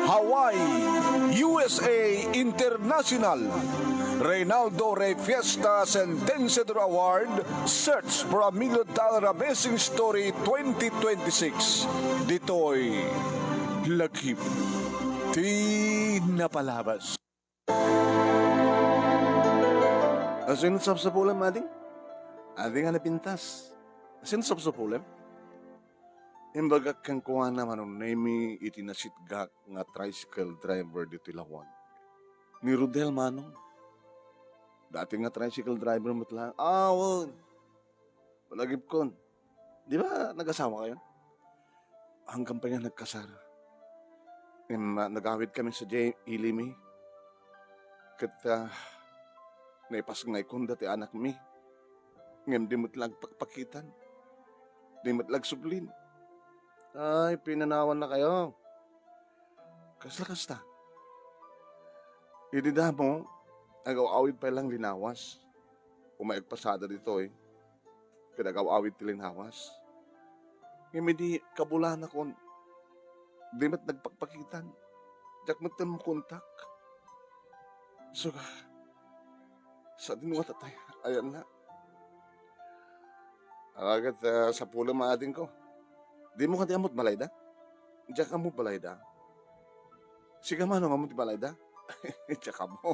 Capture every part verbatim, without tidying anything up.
Hawaii, U S A International, Reynaldo Rey Fiesta Sentenciador Award, Search for a Million Dollar Amazing Story twenty twenty-six. Ditoy lagip ti napalabas. Asino sapsapulem, ading? Ading a napintas. Asino sapsapulem? Imbagak kenkuana, Manong Nemy, iti nasitgak nga tricycle driver ditoy Laoag. Ni Rodel, Manong. Dati nga tricycle driver met laeng. Ah, wen. Palagipkon. Di ba nag-asawa kayo? Hanggang pa nga nagkasar. Ngem, ah, nagawid kami sa jay ili mi. Ket, ah, naipasngaykon dati anakmi. Ngem di met la agpakpakitan. Di met la agsublin. Ay, pinanawan na kayo. Kasla kasta. Idi damo, agaw-awid pay lang linawas. Umay agpasada ditoy, ket agaw-awid ti linawas. Ngem idi kabulanakon, di met nagpakpakitan. Diak met makontak. Suga, sadino nga tatay, ayan na. Awagat, ah, sapulem a adingko. Dimo kadi ammo ti balayda? Diak ammo balayda. Sika, Manong, ammo ti balayda? Diak ammo.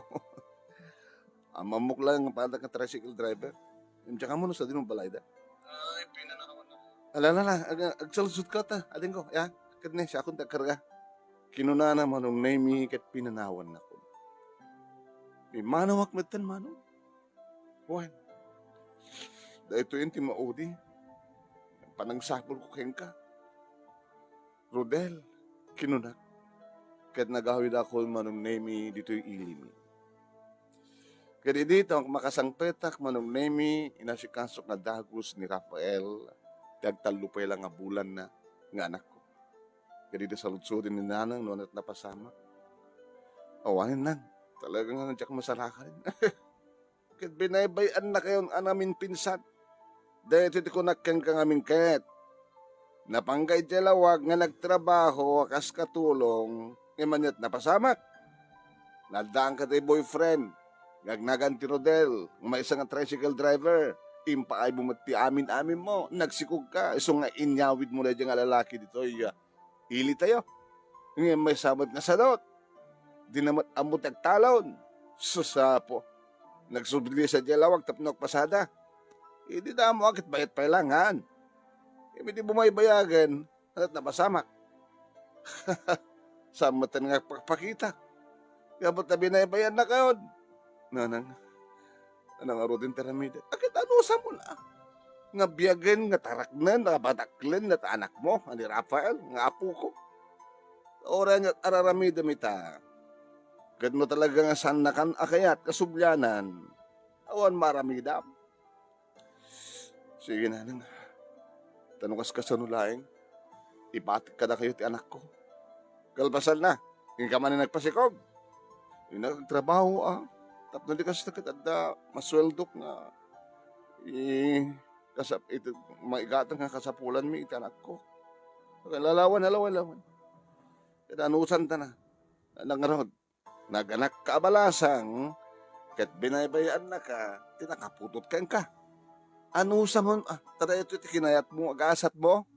Ammok laeng nga paadak nga tricycle driver. Diak ammo no sadino balayda. Ay, pinanawan na. Ala, ala, ala. Ag-, agsaludsodka ta, adingko. Ya, ket ni, siakon ti agkarga. Kinunana, Manong Nemy, ket pinanawannakon. Immanawak metten, Manong. Wen, daytoyen ti maudi nga panangsapulko kenka. Rodel, kinunak, ket nagawidakon, Manong Nemy, ditoy ili mi. Ket idi ta makasangpetak, Manong Nemy, inasikasok nga dagus ni Rafael ti agtallo pay la nga bulanna nga anakko. Ket idi saludsoden ni Nanang no ania't napasamak. Awanen, Nang, talaga nga diak masarakan. Ket binaybay-annakayon a naminpinsan. Daytoy ti kunak kenka ngamin ket, napangka idiay lawag nga nagtrabaho a kas katulong, ngem ania't napasamak. Naddaanka ti boyfriend nga agnagan ti Rodel, nga maysa nga tricycle driver. Impaaymo met ti amin-aminmo, nagsikogka, isu nga inyawidmo daydiay nga lalaki ditoy, ah, ilitayo. Ngem maysa met nga sadut, dina met ammo ti agtalon. Sus, Apo, nagsubli sadiay lawag tapno agpasada. Idi damo a ket bayat pay la ngarud. Ngem idi bumaybayagen, ania't napasamak. Saan metten nga agpakpakita? Gapu ta binaybayannakayon. Nanang, ano ngaruden ti aramidek? Ket anusam a? Nga biagen, nga taraknen, nga badaklen, nga anakmo, a ni Rafael, nga apoko. Uray ania't araramidem ita. Ket no talaga nga saannakan a kayat nga sublianan, awan maaramidam. Sige, Nanang. Ta no kaskasano laeng, ipatik kadakayo ti anakko. Kalpasanna, inka manen nagpasikog. Innak agtrabaho, ah. Tapno di kasta ket adda masueldok nga i-, kasap-, iti, maigatang nga kasapulanmi iti anakko. Lalawan, lalawan, lawan. Ket anusanta na. Nangarod. Naganakka a balasang, ket binaybayaannaka ti nakaputot kenka. Anusam a, ta daytoy ti kinayatmo, agasatmo?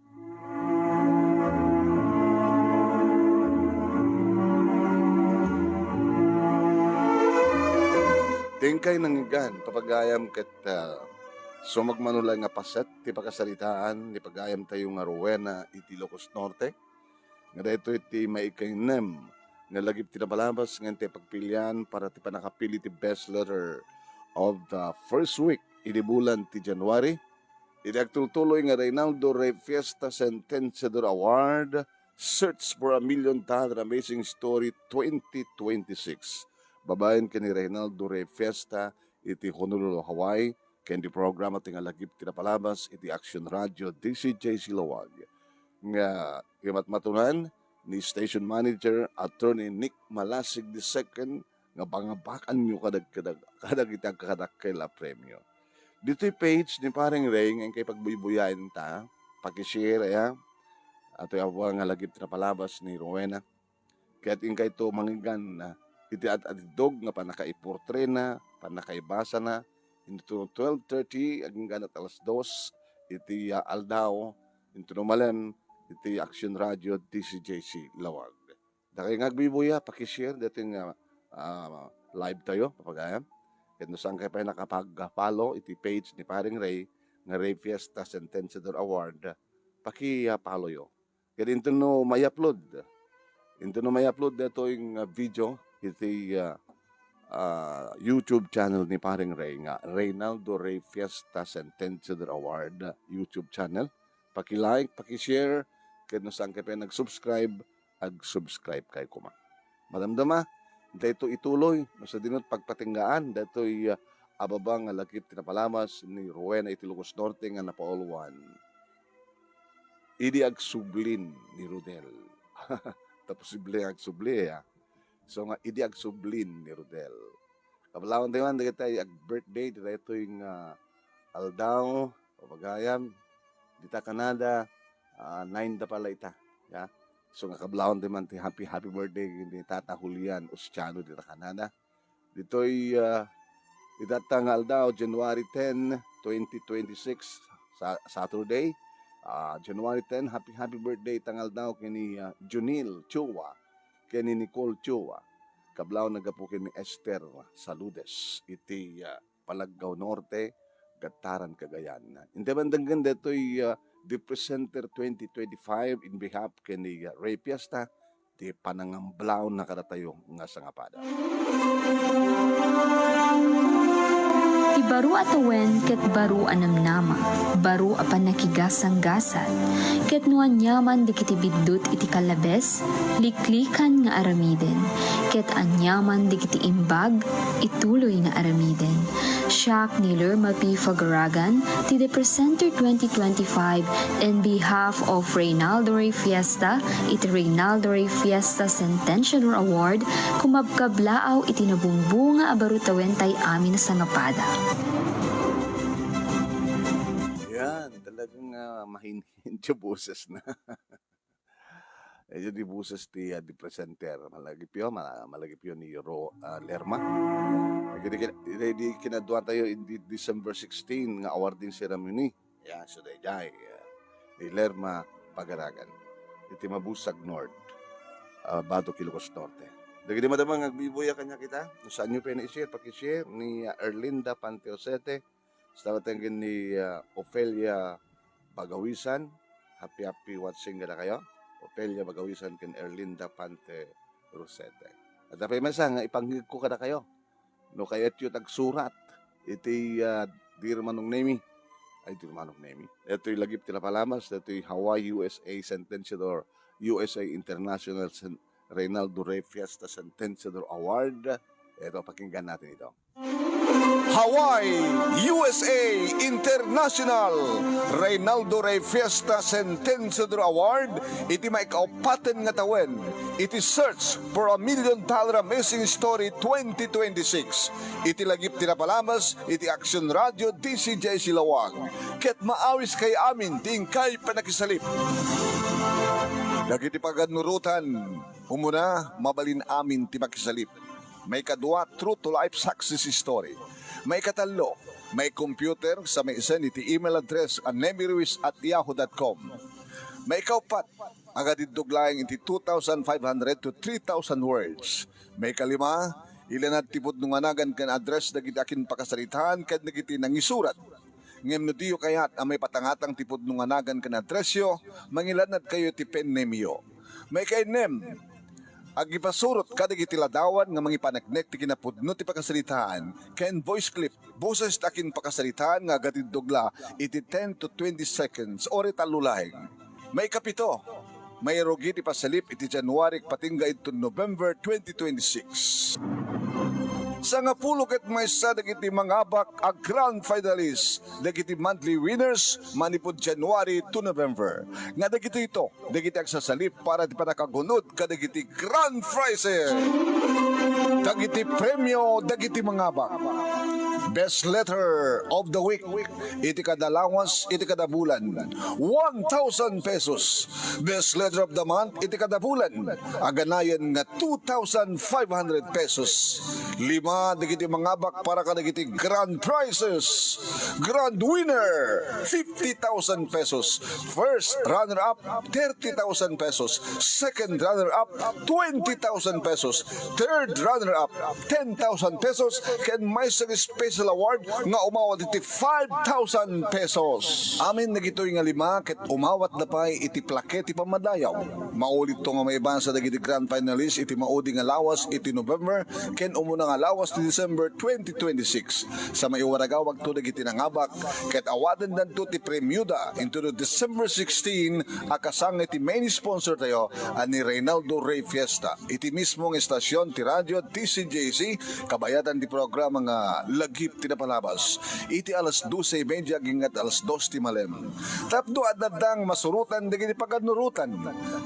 Ti inkay nangngeggan, papagayam, ket, ah, sumagmano laeng nga paset ti pakasaritaan ni pagayamtayo nga Rowena iti Ilocos Norte. Nga daytoy ti maikaynem nga lagip ti napalabas nga intay pagpilian para ti pannakapili ti best letter of the first week idi bulan ti January. Iti agtultuloy nga Reynaldo Rey Fiesta Sentenciador Award, Search for a Million Dollar Amazing Story twenty twenty-six. Babaen ken ni Reynaldo Rey Fiesta iti Honolulu, Hawaii, ken ti programa ti nga lagip ti napalabas iti Action Radio D C J C Laoag. Nga imatmatunan ni Station Manager Attorney Nick Malasig the second nga pangabakanyo kadag-, kadag-, kadagiti agkakadakkel a premio. Ditoy page ni Pareng Ray nga inkay pagbuybuyaen ta, paki-share, aya. Daytoy a baba nga lagip ti napalabas ni Rowena. Ket inkayto mangngeggan, ah, iti ad-adiddog nga pannakaiportrena, pannakaibasana, inton twelve thirty agingga alas dos iti, ah, aldaw, inton umalen iti Action Radio D C J C Laoag. Dakay nga agbibuya, paki-share daytoy nga, ah, live tayo, papagayam. Ket no saan kayo pay nakapag-follow iti page ni Paring Ray nga Ray Fiesta Sentenciador Award, paki-follow yo. Ket inton no may-upload, inton no may-upload daytoy nga video iti, ah, ah, YouTube channel ni Paring Ray nga Reynaldo Ray Fiesta Sentenciador Award YouTube channel. Paki-like, paki-share, ket no saan kayo pay nag-subscribe, ag-subscribe kayo koma. Madamdama, daytoy ituloy, no sadino ti pagpatinggaan, daytoy, ah, a baba nga lagip ti napalabas ni Rowena iti Ilocos Norte nga napauluan. Idi agsublin ni Rodel. Ta posible nga agsubli, ah. So nga, idi agsublin ni Rodel. Kablawan tayo man, dagiti ag-birthday, daytoy nga aldaw, papagayam, dita Canada, ah, nine da pala ita. Ya. So nga, kablawan tayo man ti happy, happy birthday ni Tata Julian Ustiano dita Canada. Ditoy, ah, itatta nga aldaw, January ten, twenty twenty-six, sa-, Saturday. Ah, January ten, happy, happy birthday ta nga aldaw ken ni, ah, Junil Chua, ken ni Nicole Chua. Kablawan naggapu ken ni Esther Saludes iti, ah, Palaggao Norte, Gattaran, Cagayan. Inta man denggen daytoy, ah, the presenter twenty twenty-five in behalf ken ni, ah, Ray Fiesta, ti panangablaonna kadatayo nga sangapada. Ti baro a tawen ket baro a namnama, baro a pannakigasanggasat, ket no aniaman dagiti biddut iti kallabes, liklikan nga aramiden, ket aniaman dagiti imbag, ituloy nga aramiden. Siak ni Lerma P. Fagaragan, ti The Presenter twenty twenty-five, in behalf of Reynaldo Ray Fiesta, iti Reynaldo Ray Fiesta Sentenciador Award, kumabkablaaw iti nabungbunga a baro tawentay amin a sangapada. Yan, talagang, ah, mahinhin ti boses na. Idiay di boses ti, ah, di presenter. Malagipyo, ma-, malagipyo ni Ro-, ah, Lerma. Dagiti kin-, dagiti kinaduatayo idi December sixteen nga awarding ceremony. Ya, so daydiay, ah, ni Lerma Pagaragan. Iti Mabusag North, ah, Bato, Ilocos Norte. Dagiti madama nga agbibuya kaniak ita, no saanyo pay na-share, paki-share ni, ah, Erlinda Panteosete, Salamat ken ni, ah, Ofelia Bagawisan. Happy, happy watching kadakayo. Ofelia Bagawisan ken Erlinda Pante Rosete. Adda pay maysa nga ipanggigko kadakayo. No kayatyo ti agsurat iti, ah, Dear Manong Nemi. Ay, Dear Manong Nemi. Ito'y lagip ti napalabas, ito'y Hawaii, U S A Sentenciador, U S A International Sen-, Reynaldo Rey Fiesta Sentenciador Award. Ito, pakinggan natin ito. Hawaii, U S A International Reynaldo Rey Fiesta Sentenciador Award iti maikaupaten nga tawen iti Search for a Million Dollar Amazing Story twenty twenty-six. Iti lagip ti napalabas iti Action Radio D C J C Laoag. Ket maawiskay amin ti inkay panakisalip. Dagiti pagannurotan, umuna, mabalin amin ti makisalip. Maikadua, true to life success story. Maikatallo, maicomputer sa maisen iti email address a nemiruiz at yahoo dot com. Maikaupat, agadiddog laeng iti two thousand five hundred to three thousand words. Maikalima, ilanad ti pudno nga nagan ken address dagiti akinpakasaritaan ken dagiti nangisurat. Ngem no diyo kayat a maipatangatang ti pudno nga nagan ken addressyo, mangilanadkayo iti pen nameyo. Maikainnem, agipasurot kadagiti ladawan nga mangipaneknek ti kinapudno ti pakasaritaan ken voice clip, boses ti akinpakasaritaan nga agadiddog la iti ten to twenty seconds or itallo laeng. Maikapito, mairugi ti pasalip iti January agpatingga inton November twenty twenty-six. Sangapulo ket maysa dagiti mangabak a grand finalist dagiti monthly winners manipud January to November. Nga dagitoy ito, dagiti agsasalip para ti pannakagun-od kadagiti grand prizes. Dagiti premio dagiti mangabak. Best letter of the week iti kada lawas iti kada bulan, one thousand pesos. Best letter of the month iti kada bulan, aganayan nga two thousand five hundred pesos. Lima dagiti mangabak para kadagiti grand prizes. Grand winner, fifty thousand pesos. First runner-up, thirty thousand pesos. Second runner-up, twenty thousand pesos. Third runner-up, ten thousand pesos. Ken maysa nga special award nga umawat iti five thousand pesos. Amin dagitoy nga lima ket umawatda pay iti plaque ti pammadayaw. Maulitto nga maibasa dagiti grand finalists iti maudi nga lawas iti November ken umuna nga lawas ti December twenty twenty-six. Sa maiwaragawagto dagiti nangabak ket awatendanto ti premioda intono December sixteen a kasangay ti main sponsor tayo a ni Reynaldo Rey Fiesta. Iti mismo nga estasyon ti radio T C J C, kabayatan ti programa nga Lagip ti Napalabas. Iti alas doce y media agingga alas dos ti malem. Tapno adda nga masurotan dagiti paganurotan,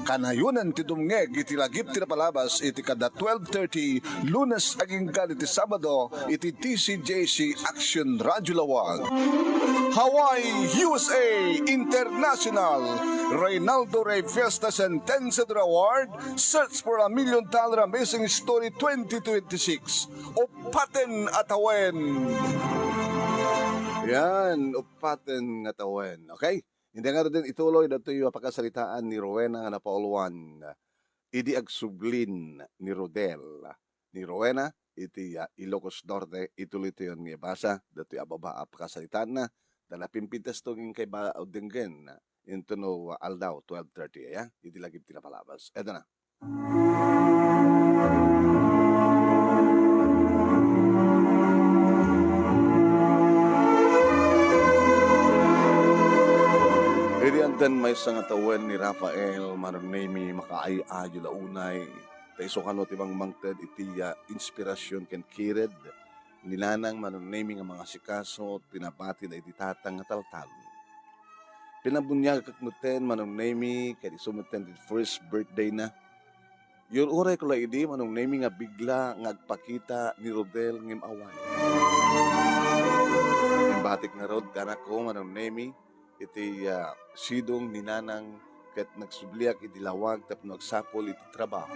kanayonan ti dumngeg iti Lagip ti Napalabas iti kada twelve thirty, Lunes agingga iti Sabado, iti T C J C Action Radio Lawag. Hawaii U S A International Reynaldo Rey Fiesta Sentenciador Award, Search for a Million Dollar Amazing Story twenty twenty-six. Upaten a tawen. Yan, upaten nga tawen. Okay? Hindi nga din ituloy datoy a pakasaritaan ni Rowena nga napauluan. Idi agsublin ni Rodel, ni Rowena, iti, ah, Ilocos Norte, ituloy tayon nga ibasa, datoy a baba a pakasaritaanna, ta napimpintas to ngin kay ba-, denggen, intono, ah, aldaw, twelve thirty, aya, iti Lagip ti Napalabas. Eto na. Idi addan maysa nga tawen ni Rafael, Manong Nemy, makaay-ayo la unay, ta isu kano ti mangmangted iti, ah, inspirasyon ken kired ni Nanang Manong Nemy nga mangasikaso ti nabati dagiti tatang nga taltalon. Pinabuniagak metten, Manong Nemy, ket isu metten ti first birthday na. Yur-urayko la idi, Manong Nemy, nga bigla nga agpakita ni Rodel ngem awan. Imbatik ngarud ti anakko, Manong Nemy, iti, ah, sidong ni Nanang ket nagsubliak iti lawag tapno agsapul iti trabaho.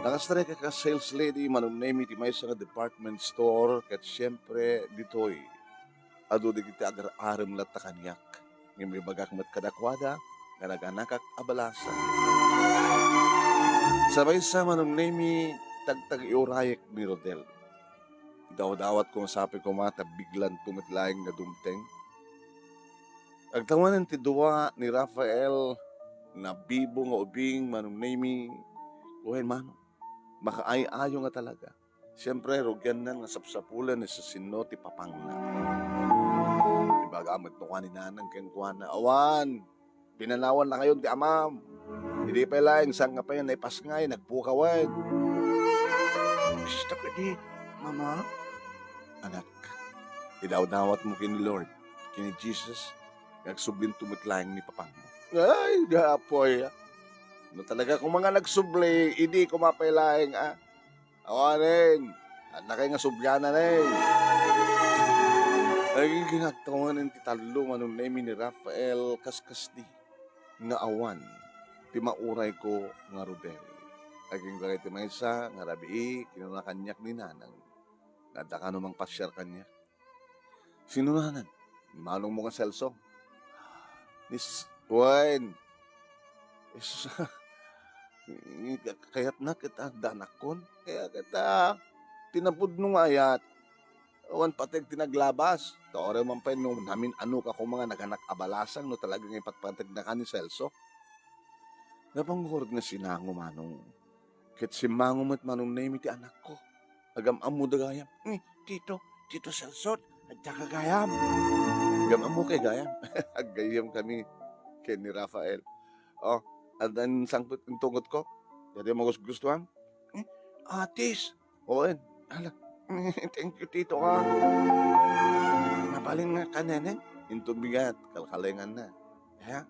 Nakastrike ka sales lady, Manong Nemy, iti maysa nga department store ket siempre ditoy adu dagiti agar-arem latta kaniak. Ngem ibagak met kadakuada nga naganakak a balasang. Sa maysa, Manong Nemy, tagtag-iurayek ni Rodel. Dawdawatko nga sapay koma ta biglanto met laeng nga dumteng. Agtawanen ti dua ni Rafael, nabibo nga ubing, Manong Nemy, wen Manong, makaay-ayo nga talaga. Siempre, rugiannan nga sapsapulen ni siasino ti papangna. Ibaga met no kua ni Nanang kenkuana, awan, pinanawan na kayon ti amam. Idi pay laeng saan nga pay naipasngay, nagpukawen. Basta kadi, Mama? Anak, idawdawat mo ken ni Lord, ken ni Jesus, nga agsublinto met laeng ni papangmo. Ay, da, apoy. No talaga koma nga nagsubli, idi koma pay laeng, ah. Awanen, adda kay nga sublianan, eh. Ay, ginagtawanen ti tallo, Manong Nemy, ni Rafael, kaskasdi nga awan ti maurayko nga Rodel. Agingga iti maysa nga rabii, kinuna kaniak ni Nanang, nga adda kano mangpasiar kaniak. Sino nanan? Manongmo nga Celso? Ni s-, wen. Is-, kayatna ket adda anakkon. Kaya ket, ah, ti napudno nga ayat, awan pateg ti naglabas. Ta uray man pay no namin-ano ka koma nga naganak a balasang no talaga nga ipatpategna ka ni Celso. Napanggurot nga sinango, Manong. Ket simmango met, Manong Nemy, ti anakko. Agam-ammoda gayam. "Ni, Tito, Tito Celso, adda ka gayam." Agam-ammo kay gayam. Aggayyem kami ken ni Rafael. Oh, addan sangpet intungotko. Daytoy magusgustuan. "Eh, atis." "Wen, ala, thank you, Tito, ah. Mabalin nga kanenen?" Inton bigat, kalkalenganna. "Ha?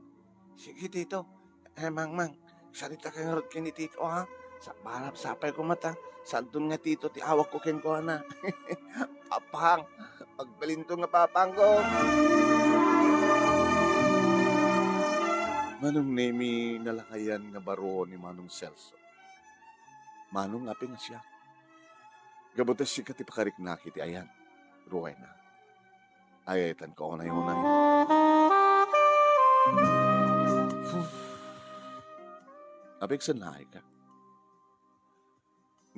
Sige, Tito. Eh, Mangmang, sarita ka ngarud ken ni Tito, ha? Sa-, para sapay ko met, a, saanton nga Tito ti awagko kenkuana. Papang, agbalinto nga papangko. Manong Nemi, nalakayan nga baro ni Manong Celso. Manong, apay nga siak? Gapu ta sika ti pakariknak iti ayan, Rowena. Ay-ayatanka unay-unay. Apay, agsannaayka?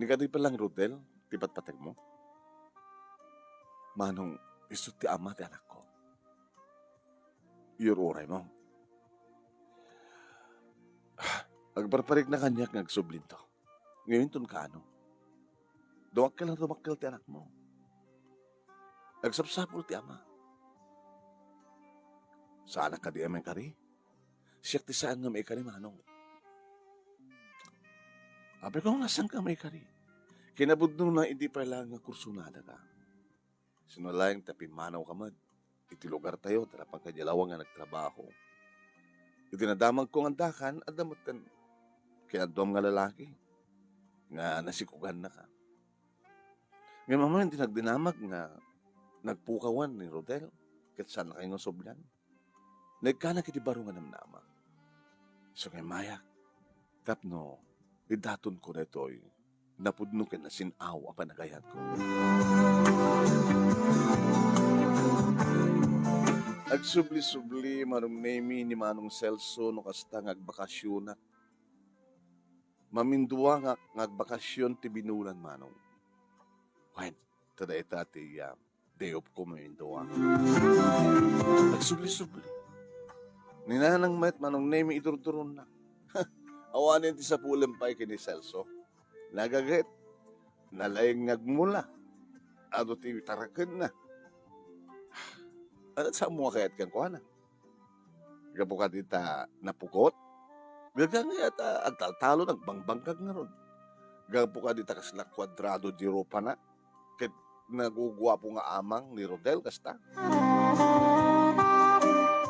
Ni kadi pay laeng, Rodel, ti patpategmo? Manong, isu ti ama ti anakko. Iyur-uraymo. Agparparikna kaniak nga agsublinto. Ngayon, inton kaano? Dumakkel a dumakkel ti anakmo. Agsapsapul ti ama. Saanak kadi a maikari? Siak ti saan nga maikari, Manong. Apay ko nga saanka maikari? Kinapudnona, idi pay laeng nga kursunadaka. Sino laeng ta pimmanawka met iti lugartayo, ta napanka idiay lawag nga nagtrabaho. Iti nadamagko nga addakan, adda metten kinaduam nga lalaki nga nasikugannaka. Ngem ammom ti nagdinamag nga nagpukawan ni Rodel, ket saannakay nga sublian. Naikkanak iti baro nga namnama. Isu nga immayak tapno idatonko daytoy napudno ken nasin-aw a panagayatko. Agsubli-subli, Manong Nemi, ni Manong Celso no kasta nga agbakasionak. Mamindua nga, nga agbakasion ti binulan, Manong. Wen, ta dayta ti, ah, day off ko mamindua. Agsubli-subli. Ni Nanang met, Manong Nemi, idurduronnak. Awanen ti sapulem pay ken ni Celso. Nagaget. Nalaing nga agmula. Adu ti tarakenna. Ania ti saanmo nga kayat kenkuana? Gapu kadi ta napukot? Gapu kadi ta agtaltalon, agbangbangkag ngarud? Gapu kadi ta kasla kuadrado ti rupana? Ket naguguapo nga amang ni Rodel kasta?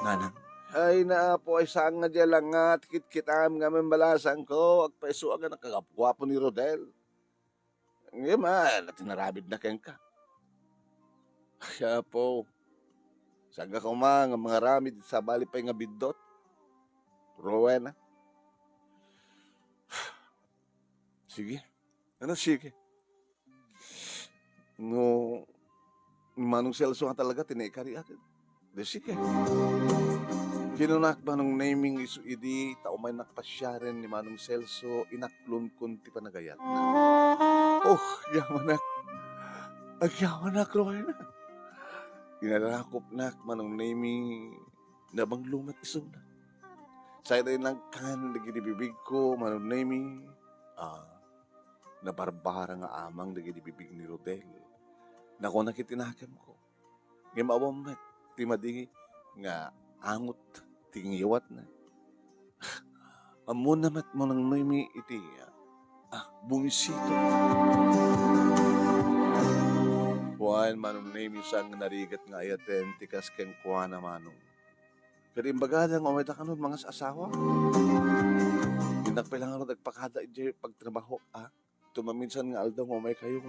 Nanang. Ay, Apo, ay saan nga diay langat, kitkitam nga mambalasangko, agpayso a nagkagapuapo ni Rodel. Ngem, ah, natinarabidna kenka. Ay, Apo, saan ka koma nga mangaramid iti sabali pay nga biddut? Rowena. Sige. Ano, sige? No, ni Manong Celso nga talaga ti naikari, ah, di sige. Kinunak, Manong Neming, isu idi ta umaynak pasiaren ni Manong Celso, inaklonkon ti panagayatna. Oh, agyamanak. Agyamanak, Rowena. Inarakopnak, Manong Nemi, nabanglo met isuna. Say dayta nagkan dagiti bibigko, Manong Nemi. Ah, nabarbara nga amang dagiti bibig ni Rodel. Nakunak iti nakemko. Ngem awan met ti madi nga angot ti ngiwatna. Ammona met, Manong Nemi, iti, ah, bumisita. Wen, Manong Nemi, saan nga narigat nga ayaten ti kas kenkuana, Manong. Ket imbagada nga umayda kano mangas-asawa. Innak pay la ngarud agpakada idiay pagtrabaho, ah. Tumaminsan nga aldaw nga umaykayo.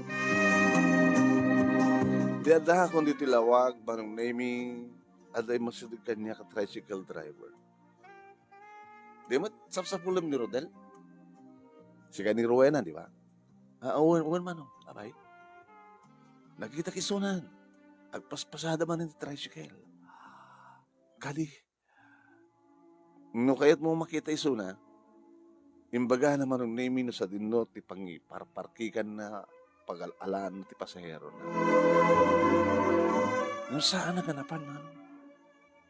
Di adda kundi ti lawag, Manong Nemi, adda immasideg kaniak a tricycle driver. Di met sapsapulem ni Rodel? Sika ni Rowena, di ba? Ah, wen, wen, Manong. Apay? Nakitak isunan. Agpaspasada man ti tricycle. Kadi, no kayatmo makita isuna, imbagana, Manong Nemi, no sadino ti pangiparparkikanna, pagal-alaan ti pasaherona. No saan a ganapan, Manong.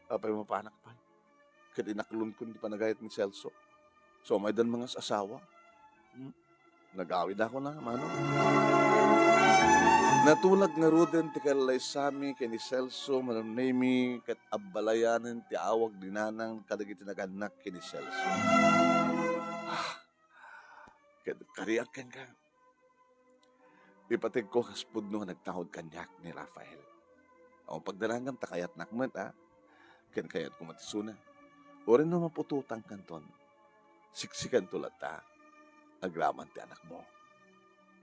Apay, mapanak pay. Ket inaklonkon ti panagayat ni Celso. So, umaydan mangas-asawa. Hmm? Nagawidakon a, Manong. Natulag ngaruden ti kallaysami ken ni Celso, Manong Nemi, ket abbalayanen ti awag ni Nanang kadagiti nagannak ken ni Celso. Ah, ket kariak kenka. Ipategko kas pudno nga nagtaud kaniak ni Rafael. Awan pagdanagam ta kayatnak met, a? Ken kayatko met isuna. Uray no maputotangkanton, siksikanto latta. agraman ti anakmo.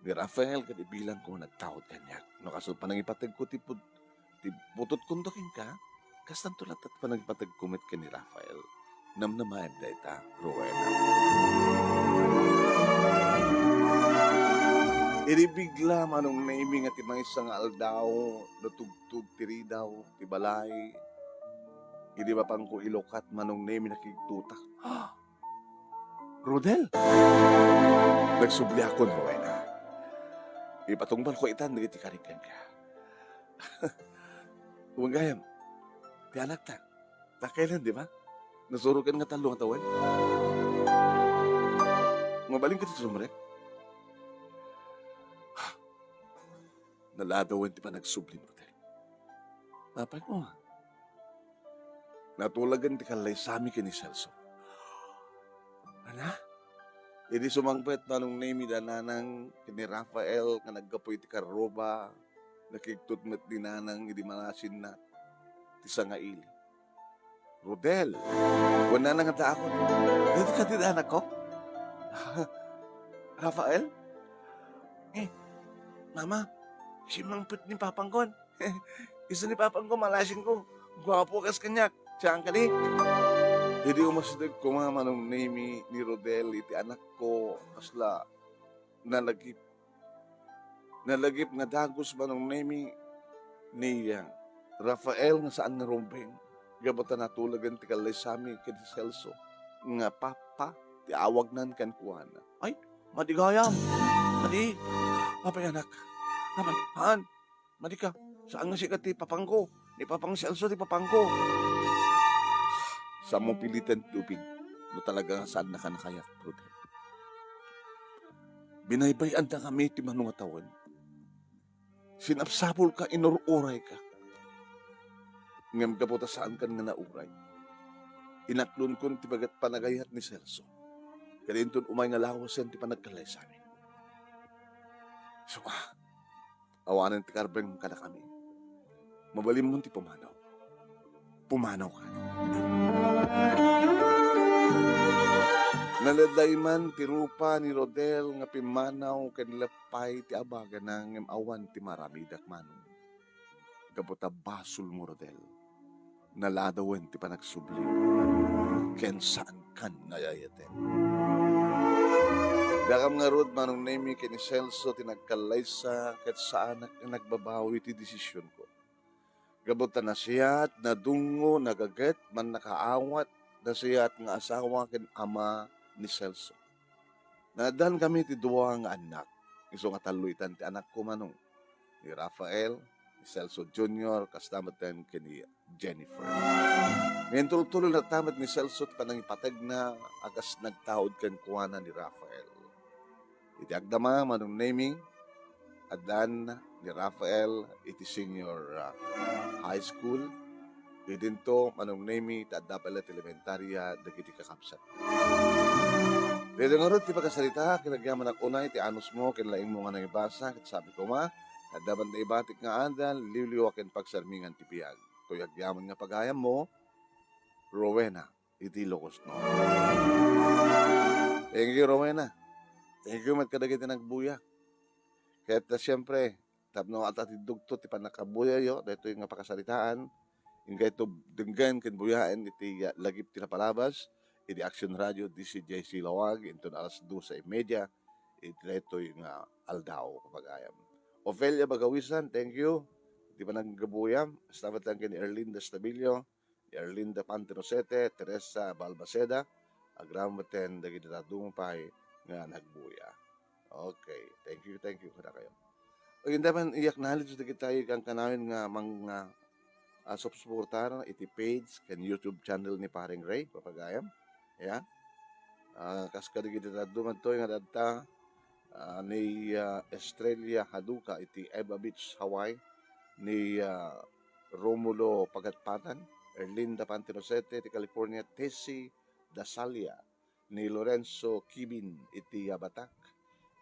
Ni Rafael ket ibilangko nga nagtaud kaniak. No kasla panangipategko ti put-, ti butotko kenka, kastanto latta ti panangipategko met ken ni Rafael. Namnamaem dayta, Rowena. Idi bigla, Manong Nemy, nga ti maysa nga aldaw, natugtog ti ridaw ti balay. Idi mapangko ilukat, Manong Nemy, nakigtutak. Rodel! Nagsubliakon, Rowena. Ipatungpalko itan dagiti karik kenka. Umagayam, ti anakta. Dakelen, di ba? Nasuroken nga tallo nga tawen. Mabalin ka ti sumrek? Naladawen ti panagsublim, Rodel. Apay ko, natulagen ti kallaysami ken ni Celso. Ana? Idi sumangpet, Manong Nemy, da nanang ken ni Rafael nga naggapu iti karruba, nakigtot met ni nanang idi malasinna ti sangaili. Rodel, wen nanang nga daakon. Dito ka ti anakko? Rafael? Eh, Mama, simmangpet ni Papangkon. Isu ni Papangko, malasinko. Guapo kas kaniak. Siya ang kadi. Idi umasideg koma, Manong Nemy, ni Rodel iti anakko, kasla nalagip. Nalagip nga dagus, Manong Nemy, ni, ah, Rafael nga saan nga rumbeng. Gapu ta natulagen ti kallaysami ken ni Celso nga Papa ti awagnan kenkuana. Ay, madi gayam. Madi. Apay, anak. Apay, haan. Madi ka. Saan nga sika ti Papangko. Ni Papang Celso ti Papangko. Saanmo piliten ti ubing no talaga nga saannaka nga kayat, Rodel. Binaybay-annakami ti mano nga tawen. Sinapsapulka, inur-urayka. Ngem gapu ta saankan nga nauray, inaklonkon ti bagat panagayat ni Celso. Ket inton umay nga lawasen ti panagkallaysami. Isu a, awanen ti karbeng kadakami. Mabalinmon ti pumanaw. Pumanawka. Naladayman ti rupa ni Rodel nga pimmanaw ken leppay ti abagana ngem awan ti maaramidak, Manong. Gapu ta basolmo, Rodel. Naladawen ti panagsublim ken saankan nga ay-ayaten. Dakam ngarud, Manong Nemy, ken ni Celso ti nagkallaysa ket saanak nga nagbabawi ti desisionko. Gapu ta nasayaat, nadungngo, nagaget, mannakaawat, nasayaat nga asawa ken ama ni Celso. Naaddankami ti dua nga annak. Isu nga tallo itan ti anakko, Manong. Ni Rafael, ni Celso Junior, kasta metten ken ni Jennifer. Ngem tultulon latta met ni Celso ti panangipategna a kas nagtaud kenkuana ni Rafael. Iti agdama, Manong Nemy, addan ni Rafael iti senior, ah, high school. Idinto, Manong Nemy, ta adda pay la ti elementaria dagiti kakabsat. Daytoy ngarud ti pakasarita, ket agyamanak unay ti anusmo ken laingmo nga nangibasa, ket sabi koma, adda man naibatik nga adal, liwliwa ken pagsarmingan ti biag. Toy agyamanak nga pagayammo, Rowena iti Ilocos Norte. Thank you, Rowena. Thank you met kadagiti nagbuya. Ket, ah, siempre, tapno atatiddogto ti pannakabuyayo, daytoy nga pakasaritaan, inkayto denggen ken buyaen iti, ah, lagip ti napalabas, iti Action Radio, D C J C Laoag, inton alas doce y media, iti daytoy nga aldaw, kapagayam. Ofelia Bagawisan, thank you. Iti panaggabuya, kasta met laeng ken ni Erlinda Estabilio, ni Erlinda Pantinosete, Teresa Balbaceda, agraman met dagiti dadduma pay nga nagbuya. Okay, thank you, thank you kadakayo. O, yun naman, i-acknowledge dagiti kankanayon nga mga, ah, subscriber iti page ken YouTube channel ni Paring Ray, papagayam. Ya. Ah, kas kadagiti dadduma toy nga dadta, ah, ni, ah, Estrella Haduka iti Eva Beach, Hawaii, ni, ah, Romulo Pagatpatan, Erlinda Pantinosete iti California, Tessie Dasalia, ni Lorenzo Kibin iti Abatak,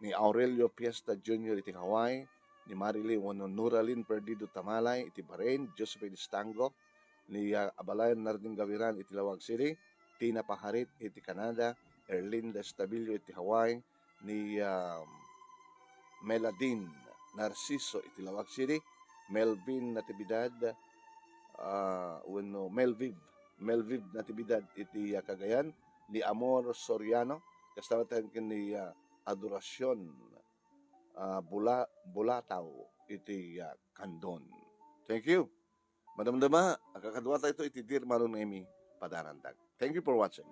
ni Aurelio Fiesta Junior iti Hawaii, ni Marily wenno Noralyn Perdido Tamalay iti Bahrain, Josephine Estango, ni, ah, Abalayan Nardin Gaviran iti Laoag City, Tina Paharit iti Canada, Erlinda Estabilio iti Hawaii, ni, ah, Meladin Narciso iti Laoag City, Melvin Natividad, ah, wenno Melviv, Melviv Natividad iti, ah, Cagayan, ni Amor Soriano, kasta met ken ni, ah, Adoracion, ah, Bula-, Bulataw iti, ah, Candon. Thank you. Madamdama, agkakaduatayo iti Dirmanon nga Imi Padarandag. Thank you for watching.